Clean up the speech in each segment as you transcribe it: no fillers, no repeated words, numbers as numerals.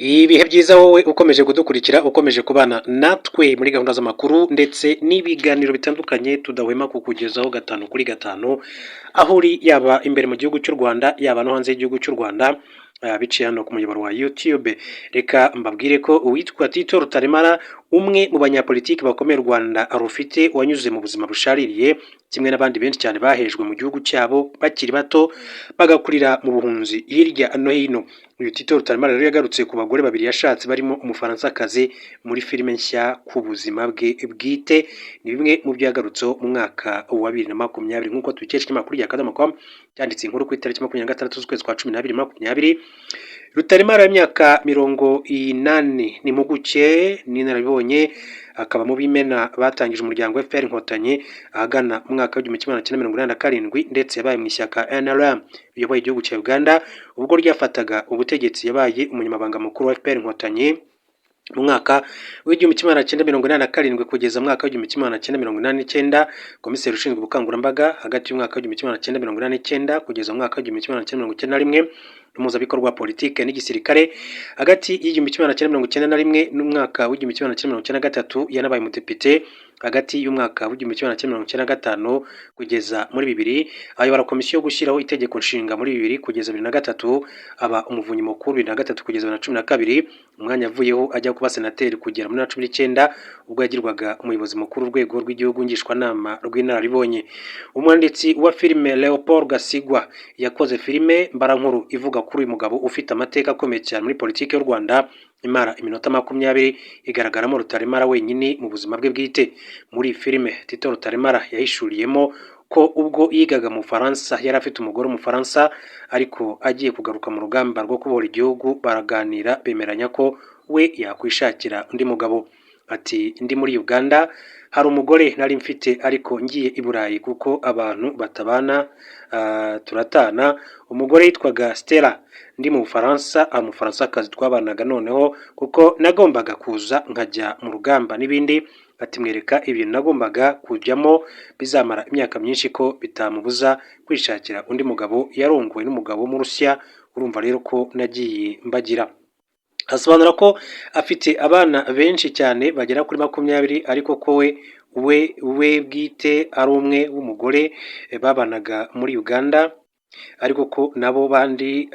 Ibihe byiza wowe ukomeje kudukurikira, ukomeje kubana natwe muri gahunda z'amakuru ndetse n'ibiganiro bitandukanye tudahwema kukugezaho gatanu kuri gatanu, aho uri yaba imbere mu gihugu cy'u Rwanda, yaba no hanze y'igihugu cy'u Rwanda, biciye hano ku muyoboro wa YouTube. Reka mbabwire ko uwitwa Tito Rutaremara, umwe mu banyapolitiki bakomeye u Rwanda rufite, wanyuze mu buzima bushaririye kimwe n'abandi benshi cyane bahejwe mu gihugu cyabo bakiri bato, bagakurira mu buhunzi hirya no hino. Uyu Tito Rutaremara rero yagarutse ku bagore babiri yashatse barimo Umufaransakazi muri filime nshya ku buzima bwe bwite. Ni bimwe mu byo yagarutseho mu mwaka wa 2020, nk'uko tubikesha ikinyamakuru rya Akadomo.com cyanditse inkuru ku itariki 26 z'ukwezi kwa 12 20. Rutaremara w'imyaka 80 ni impuguke n'inararibonye, akaba mu b'imena batangije umuryango FPR Inkotanyi ahagana mu mwaka w'1987, ndetse yabaye mu ishyaka NRM riyoboye igihugu cya Uganda ubwo ryafataga ubutegetsi. Yabaye umunyamabanga mukuru wa FPR Inkotanyi mu mwaka w'1987 kugeza mu mwaka w'1989, komiseri ushinzwe ubukangurambaga hagati y'umwaka w'1989 kugeza mu mwaka w'1991, n'umuhuzabikorwa wa politike n'igisirikare hagati y'1991 n'umwaka w'1993. Yanabaye umudepite hagati y'umwaka w'1995 kugeza muri 2000, ayobora komisiyo yo gushyiraho itegeko nshinga muri 2000 kugeza 2003, aba umuvunyi mukuru 2003 kugeza 2012, umwanya avuyeho ajya kuba senateri kugera muri 2019, ubwo yagirwaga umuyobozi mukuru w'urwego rw'igihugu ngishwanama rw'inararibonye. Umwanditsi wa filime Leopold Gasigwa yakoze filime mbarankuru ivuga kuri uyu mugabo ufite amateka akomeye cyane muri politiki y'u Rwanda, imara iminota 20, igaragaramo Rutaremara wenyine mu buzima bwe bwite. Muri iyi filime, Tito Rutaremara yahishuriyemo ko ubwo yigaga mu Bufaransa yari afite umugore w'Umufaransa, ariko agiye kugaruka mu rugamba rwo kubohora igihugu baraganira bemeranya ko we yakwishakira undi mugabo. Ati: "Ndi muri Uganda hari umugore nari mfite, ariko ngiye i Burayi, kuko abantu batabana turatana, umugore yitwaga Stella. Ndi mu Bufaransa hari Umufaransakazi twabanaga, noneho kuko nagombaga kuza nkajya mu rugamba n'ibindi, ati mwereka ibintu nagombaga kujyamo bizamara imyaka myinshi, ko bitamubuza kwishakira undi mugabo. Yarongowe n'umugabo w'Umurusiya, urumva rero ko nagiye mbagira." Asobanura ko afite abana benshi cyane bagera kuri 20, ariko ko we bwite ari umwe w'umugore babanaga muri Uganda, ariko ko nabo bandi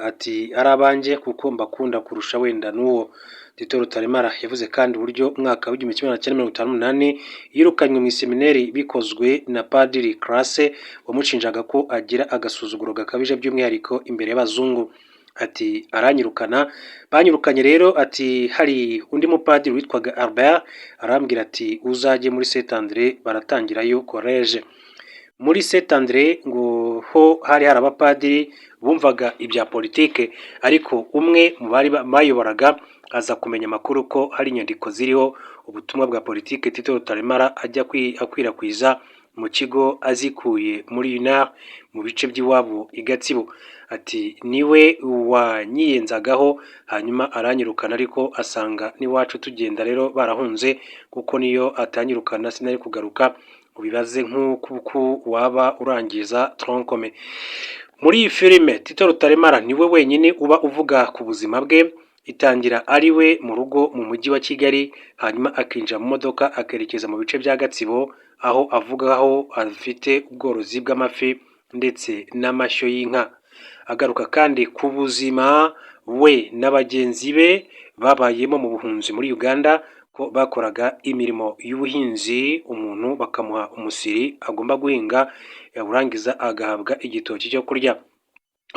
ati ari abanjye kuko mbakunda kurusha wenda n'uwo. Tito Rutaremara yavuze kandi uburyo umwaka w'1958 yirukanywe mu iseminari bikozwe na Padiri Classe, wamushinjaga ko agira agasuzuguro gakabije, by'umwihariko imbere y'abazungu. Ati: "Aranyirukana, banyirukanye rero, ati hari undi mupadiri witwaga Albert, arambwira ati uzajye muri Saint Andre baratangirayo collège." Muri Saint Andre ngo ho hari abapadiri bumvaga ibya politike, ariko umwe mu bari bayoboraga aza kumenya amakuru ko hari inyandiko ziriho ubutumwa bwa politike Tito Rutaremara ajya akwirakwiza mu kigo azikuye muri UNAR mu bice by'iwabo i Gatsibo. Ati: "Niwe wanyiyenzagaho, hanyuma aranyirukana, ariko asanga n'iwacu tugenda rero barahunze, kuko niyo atanyirukana sinari kugaruka. Ubibaze nk'uko waba urangiza tronc commun." Muri iyi filime, Tito Rutaremara niwe wenyine uba uvuga ku buzima bwe. Itangira ari we mu rugo mu mujyi wa Kigali, hanyuma akinjira mu modoka akerekeza mu bice bya Gatsibo, aho avuga aho afite ubworozi bw'amafi ndetse n'amashyo y'inka. Agaruka kandi ku buzima we na bagenzi be babayemo mu buhunzi muri Uganda, ko bakoraga imirimo y'ubuhinzi, umuntu bakamuha umusiri agomba guhinga, yawurangiza agahabwa igitoki cyo kurya.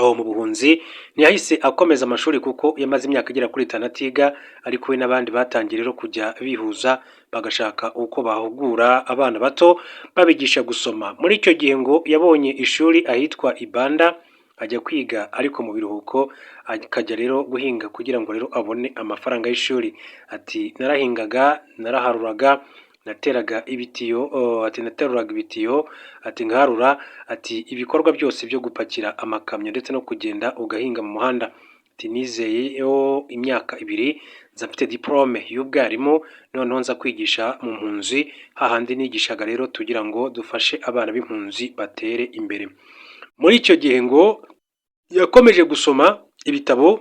Aho mu buhunzi ntiyahise akomeza amashuri kuko yamaze imyaka igera kuri 5 atiga, ariko we n'abandi batangiye rero kujya bihuza bagashaka uko bahugura abana bato babigisha gusoma. Muri icyo gihe ngo yabonye ishuri ahitwa Ibanda, ajya kwiga, ariko mu biruhuko akajya rero guhinga kugira ngo rero abone amafaranga y'ishuri. Ati: "Narahingaga, naraharuraga, nateraga ibitiyo, ati nateruraga ibitiyo, ati nkaharura, ati ibikorwa byose byo gupakira amakamyo ndetse no kugenda ugahinga mu muhanda." Ati: "Nizeyeho imyaka 2 nza mfite diporome y'ubwarimu, noneho nza kwigisha mu mpunzi hahandi nigishaga rero tugira ngo dufashe abana b'impunzi batere imbere." Muri icyo gihe ngo yakomeje gusoma ibitabo.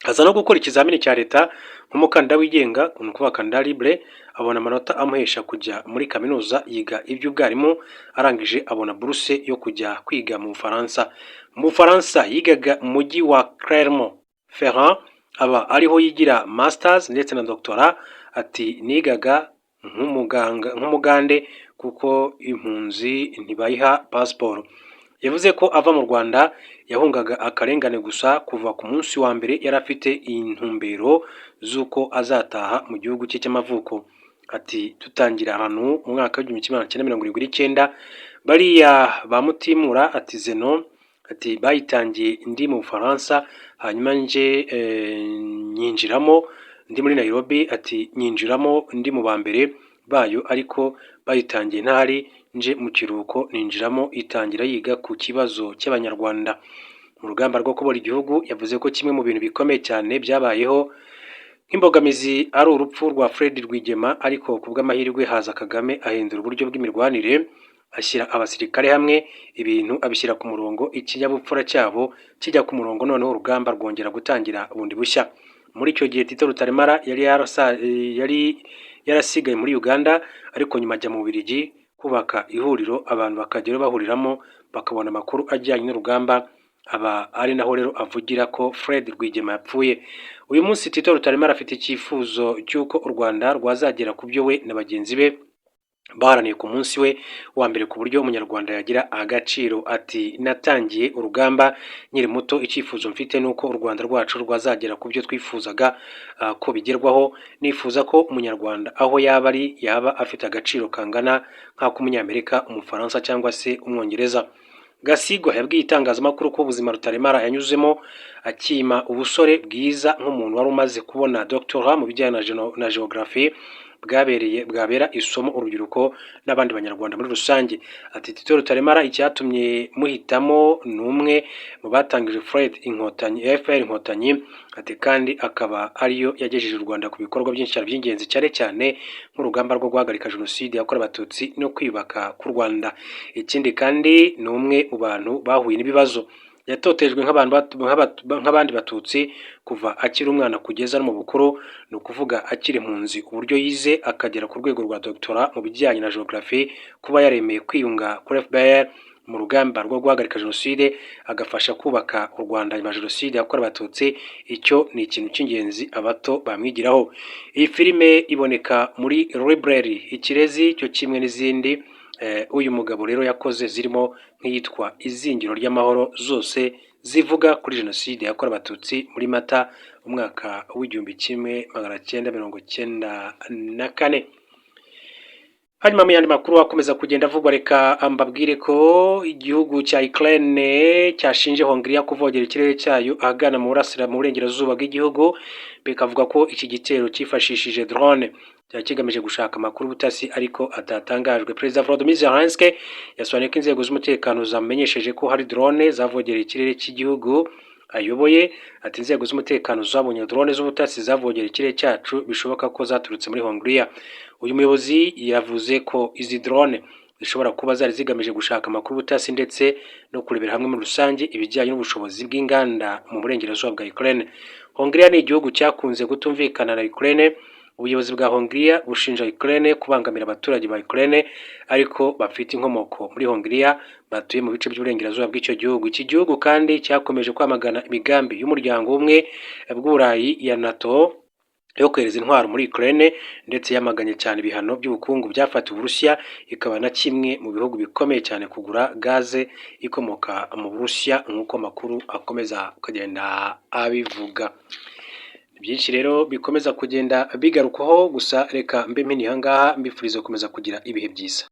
Aza no gukora ikizamini cya leta nk'umukandida wigenga, ni ukuvuga candidat libre, abona amanota amuhesha kujya muri kaminuza, yiga iby'ubwarimu, arangije abona buruse yo kujya kwiga mu Bufaransa. Mu Bufaransa yigaga mu mujyi wa Clermont Ferrand, aba ariho yigira masters ndetse na doctorat. Ati: "Nigaga nk'umuganga, nk'umugande, kuko impunzi ntibayiha pasiporo." Yavuze ko ava mu Rwanda yahungaga akarengane, gusa kuva ku munsi wa mbere yari afite intumbero z'uko azataha mu gihugu cye cy'amavuko. Ati: "Dutangira ahantu mu mwaka w'1979, bariya ba Mutimura," ati Zeno, ati "bayitangiye ndi mu Bufaransa, hanyuma nje nyinjiramo ndi muri Nairobi." Ati: "Nyinjiramo ndi mu ba mbere bayo, ariko bayitangiye ntahari, nje mu kiruhuko ninjiramo, itangira yiga ku kibazo cy'Abanyarwanda mu rugamba rwo kubohora igihugu." Yavuze ko kimwe mu bintu bikomeye cyane byabayeho nk'imbogamizi ari urupfu rwa Fred Rwigema, ariko ku bw'amahirwe haza Kagame, ahindura uburyo bw'imirwanire, ashyira abasirikare hamwe, ibintu abishyira ku murongo, ikinyabupfura cyabo kijya ku murongo, noneho urugamba rwongera gutangira bundi bushya. Muri icyo gihe Tito Rutaremara yari yarasigaye muri Uganda, ariko nyuma ajya mu Bubiligi kubaka ihuriro, abantu bakajyayo bahuriramo bakabona amakuru ajyanye n'urugamba, aba ari naho rero avugira ko Fred Rwigema yapfuye. Uyu munsi Tito Rutaremara afite icyifuzo cy'uko u Rwanda rwazagera ku byo we na bagenzi be baharaniye ku munsi we wa mbere, ku buryo Umunyarwanda yagira agaciro. Ati: "Natangiye urugamba nkiri muto, icyifuzo mfite ni uko u Rwanda rwacu rwazagera ku byo twifuzaga ko bigerwaho. Nifuza ko Umunyarwanda aho yaba ari yaba afite agaciro kangana nk'ak'Umunyamerika, Umufaransa cyangwa se Umwongereza." Gasigwa yabwiye itangazamakuru ko ubuzima Rutaremara yanyuzemo akima ubusore bwiza, nk'umuntu wari umaze kubona doctorat mu bijyanye na geography, bwabereye bwabera isomo urubyiruko n'abandi Banyarwanda muri rusange. Ati: "Tito Rutaremara icyatumye muhitamo ni umwe mu batangije Fred Inkotanyi, FPR Inkotanyi," ati "kandi akaba ariyo yagejeje u Rwanda ku bikorwa byinshi cyane by'ingenzi, cyane cyane nk'urugamba rwo guhagarika Jenoside yakorewe Abatutsi no kwiyubaka k'u Rwanda. Ikindi kandi ni umwe mu bantu bahuye n'ibibazo, yatotejwe nk'abandi Batutsi kuva akiri umwana kugeza no mu bukuru, ni ukuvuga akiri impunzi. Uburyo yize akagera ku rwego rwa doctorat mu bijyanye na geography, kuba yaremeye kwiyunga kuri FPR mu rugamba rwo guhagarika Jenoside, agafasha kubaka u Rwanda nyuma ya Jenoside yakorewe Abatutsi, icyo ni ikintu cy'ingenzi abato bamwigiraho." Iyi filime iboneka muri Library Ikirezi, cyo kimwe n'izindi uyu mugabo rero yakoze, zirimo nk'iyitwa Izingiro ry'Amahoro, zose zivuga kuri Jenoside yakorewe Abatutsi muri Mata umwaka w'1994. Hanyuma mu yandi makuru akomeza kugenda avugwa, reka mbabwire ko igihugu cya Ukraine cyashinje Hongiriya kuvogera ikirere cyayo ahagana mu burasira mu burengerazuba bw'igihugu, bikavuga ko iki gitero cyifashishije drone cyari kigamije gushaka amakuru y'ubutasi ariko atatangajwe. Perezida Volodymyr Zelensky yasobanuye ko inzego z'umutekano zamumenyesheje ko hari drone zavogereye ikirere cy'igihugu ayoboye. Ati: "Inzego z'umutekano zabonye drone z'ubutasi zavogereye ikirere cyacu, bishoboka ko zaturutse muri Hongiriya." Uyu muyobozi yavuze ko izi drone zishobora kuba zari zigamije gushaka amakuru y'ubutasi ndetse no kurebera hamwe muri rusange ibijyanye n'ubushobozi bw'inganda mu burengerazuba bwa Ukraine. Hongiriya ni igihugu cyakunze kutumvikana na Ukraine. Ubuyobozi bwa Hongiriya bushinja Ukraine kubangamira abaturage ba Ukraine ariko bafite inkomoko muri Hongiriya, batuye mu bice by'uburengerazuba bw'icyo gihugu. Iki gihugu kandi cyakomeje kwamagana imigambi y'umuryango w'Ubumwe bw'Uburayi ya NATO yo kohereza intwaro muri Ukraine, ndetse yamaganye cyane ibihano by'ubukungu byafatiwe Uburusiya, ikaba na kimwe mu bihugu bikomeye cyane kugura gaze ikomoka mu Burusiya, nk'uko amakuru akomeza kugenda abivuga. Byinshi rero bikomeza kugenda bigarukwaho, gusa reka mbe mpiniye aha ngaha, mbifuriza gukomeza kugira ibihe byiza.